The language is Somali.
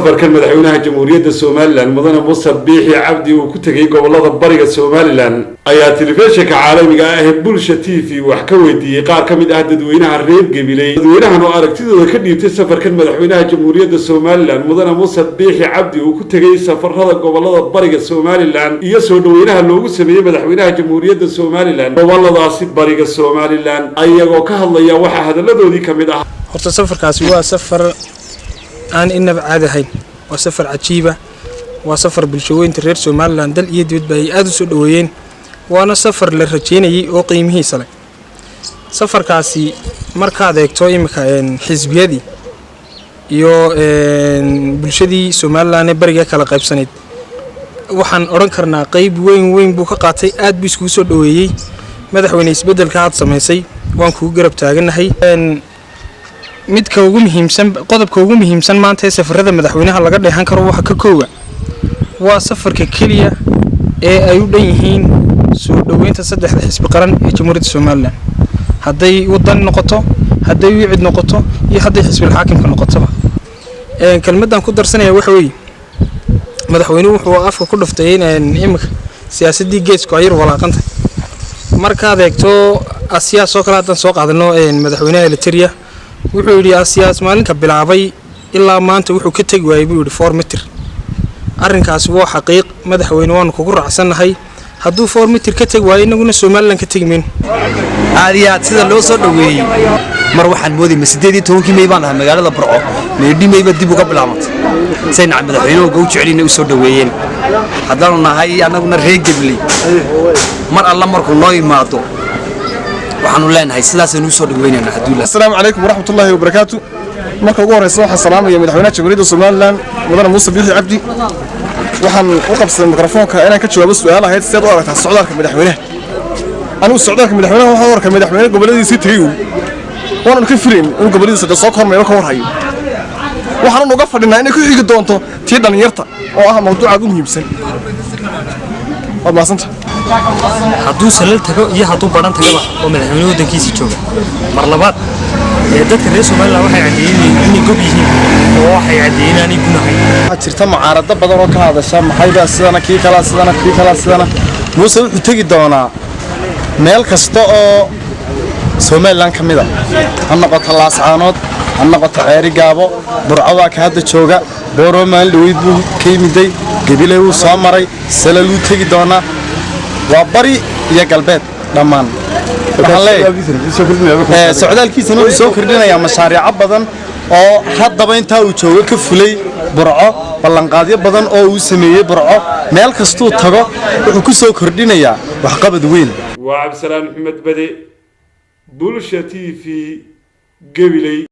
Safarkan madaxweynaha Jamhuuriyadda Somaliland, mudane Muuse Biixi Cabdi, uu ku tegay gobolada bariga Somaliland ayaa telefishinka caalamiga ah ee Bulsha TV wax ka weydiiyey qaar ka mid ah dadweynaha reer Gabiley. Dadweynahan oo aragtidooda ka dhiibtay safarkan madaxweynaha Jamhuuriyadda Somaliland, mudane Muuse Biixi Cabdi, uu ku tegay safarada gobolada bariga Somaliland iyo soo dhoweynaha loogu sameeyey madaxweynaha Jamhuuriyadda Somaliland goboladaasi bariga Somaliland, ayagoo ka hadlaya waxaa hadalladoodii ka mid ah: Horta safarkaasi waa safar aan inaba caadi ahayn, waa safar cajiiba, waa safar bulshaweynta reer Somaliland dal iyo dibadba ay aada u soo dhoweeyeen, waana safar la rajeynayay oo qiimihiisa leh. Safarkaasi markaad eegto iminka xisbiyadii iyo bulshadii Somaliland ee bariga kala qaybsanayd, waxaan odhan karnaa qeyb weyn weyn buu ka qaatay, aad buu iskugu soo dhoweeyey. Madaxweyne, isbeddelka aad samaysay waan kugu garab taaganahay. Midka ugu muhiimsan, qodobka ugu muhiimsan maanta ee safarada madaxweynaha laga dheehan karo waxa ka koowa waa safarka keliya ee ay u dhan yihiin soo dhoweynta saddexda xisbi qaran ee Jamhuuriyadda Somaliland, hadday Waddani noqoto, hadday UCID noqoto iyo hadday xisbil xaakimka noqotoba. Kelmaddan ku darsanaya waxa weeye, madaxweynuhu wuxuu afka ku dhuftay in iminka siyaasaddii geesku ay yar walaaqantay. Markaad eegto Asiyaas oo kale, haddaan soo qaadano madaxweynaha Eliteria, wuxuu yidhi Asiyaas maalinka bilaabay ilaa maanta wuxuu ka tegi waayey, buu yidhi, 4 mitir. Arrinkaasi waa xaqiiq. Madaxweyne, waanu kugu raacsannahay. Hadduu 4 mitir ka tegi waayo, innaguna Somaliland ka tegi mayno. Aad iyo aad sida loo soo dhoweeyey, mar waxaan moodayay ma 18-kii May baan ahaa magaalada Burco, meedhi Mayba dib uga bilaabantay. Say nacam madaxweynuhu u jecelina u soo dhoweeyeen. Haddaanu nahay annaguna reer Gabiley, mar alla markuu noo imaado waxaanu leenahay sidaasaynu u soo dhoweynaynaa hadduu Asalaamu calaykum waraxmatullaahi wabarakaatu. Marka ugu horeysa waxaan salaamaya madaxweynaha Jamhuuriyadda Somaliland, mudane Muuse Biixi Cabdi. Waxaan u qabsaday mikrofoonka inaan ka jawaabo su-aal ahayd: sideed u aragtaa socdaalka madaxweynaha? Anigu socdaalka madaxweynaha waxaan u arkaa madaxweyne gobolladiisii tegey uun, waanan ka filayn inuu gobolladiisa de soo kormeero, ka warhayo. Waxaanan uga fadhinaa inay ku xigi doonto tii dhallinyarta oo ah mawduuca aad u muhiimsan. Waad mahadsanta. Hadduu Salal tago iyo hadduu Baran tagaba oo madaxweyne waddankiisii jooga, mar labaad ee dadka reer Somaliland waxay caddeeyeen inay gob yihiin oo waxay caddeeyeen inaanay gunahayn. Waxaa jirta mucaarado badan oo ka hadasha maxayba sidana, kii kalaa sidana, kii kalaa sidana. Muuse wuxuu tegi doonaa meel kasta oo Somaliland ka mid a, ha noqoto Laascaanood, ha noqoto Ceeri Gaabo, Burco waa ka hadda jooga, Booroo maalin dhaweyd buu ka yimiday, Gabiley wuu soo maray, Salal wuu tegi doonaa, waa bari iyo galbeed dhammaan. Waxaan leeyahay socdaalkiisana wuxuu soo kordhinayaa mashaariico badan oo haddaba intaa uu joogo ka fulay Burco, ballanqaadyo badan oo uu sameeyey Burco. Meel kastuu tago wuxuu ku soo kordhinayaa waxqabad weyn. Waa Cabdisalaan Maxamed Bade, Bulsha TV, Gabiley.